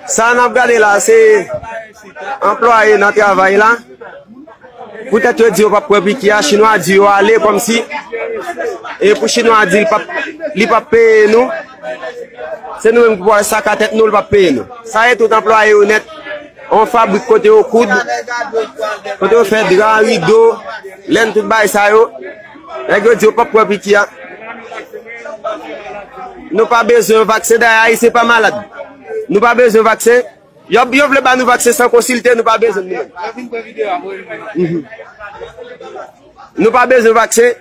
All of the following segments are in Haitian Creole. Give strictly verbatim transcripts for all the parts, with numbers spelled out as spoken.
Sa n ap gade la, se anplwaye nan travay la. Poutèt yo di yo p ap pran piki a, chinwa di yo ale kòmsi. E pou chinwa di li p ap, li p ap peye nou, se nou menm ki pral saka tèt nou, li p ap peye nou. Sa e tout anplwaye yo nèt. Yon fabrik kote yo koud, kote yo fè dra, rido, lenn, tout bagay sa yo. Nèg yo di yo p ap pran piki a. Nou pa bezwen vaksen, dayè Ayisyen pa malad. Nou pa bezwen vaksen. Yo, yo vle ba nou vaksen san konsilte, nou pa bezwen nou menm. Mhm. Nou pa bezwen vaksen.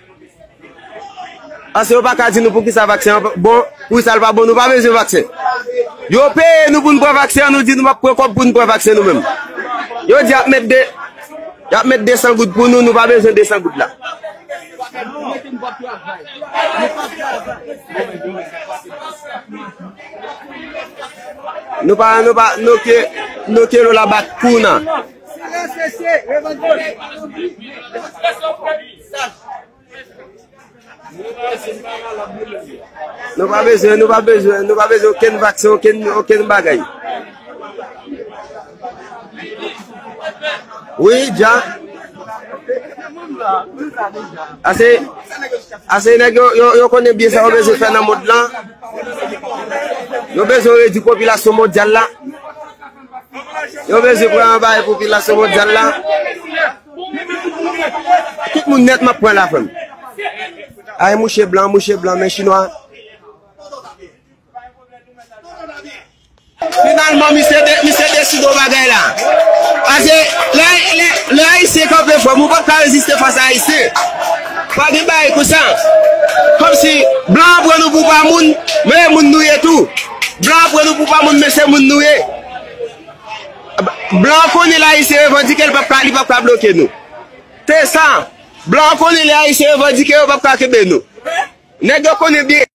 Paske yo pa ka di nou poukisa vaksen an bon, poukisa l pa bon, nou pa bezwen vaksen. Yo peye nou pou n pran vaksen an, nou di nou p ap pran kòb pou n pran vaksen nou menm. Yo di y ap met de, y ap met de san goud pou nou, nou pa bezwen de san goud la. Nou pa, nou pa, nou ke, nou ke lo la bat kou nan. Nou pa bezwen, nou pa bezwen, nou pa bezwen okenn vaksen, okenn, okenn bagay. Wi, dja. Ase, ase nèg yo, yo, yo konnen byen sa yo bezwen fè nan mond lan. Yo bezwen redui popilasyon mondyal la. Yo bezwen pran anba popilasyon mondyal la. Tout moun nèt m ap pran la, frè m. Ay, mouche blan, mouche blan, men chinwa. Finalman, misye de-, misye deside yon bagay la. Paske lè, lè, lè Ayisyen kanpe fò, ou p ap ka reziste fas a Ayisyen. Pa gen bagay konsa. Kòmsi blan an pran nou pou pa moun, men moun nou ye tou. Blan an pran nou pou pa moun, men se moun nou ye. Blan an konnen lè Ayisyen revandike, li p ap ka, li p ap ka bloke nou. Se sa. Blan an konnen lè Ayisyen revandike, yo p ap ka kenbe nou. Nèg yo konnen byen.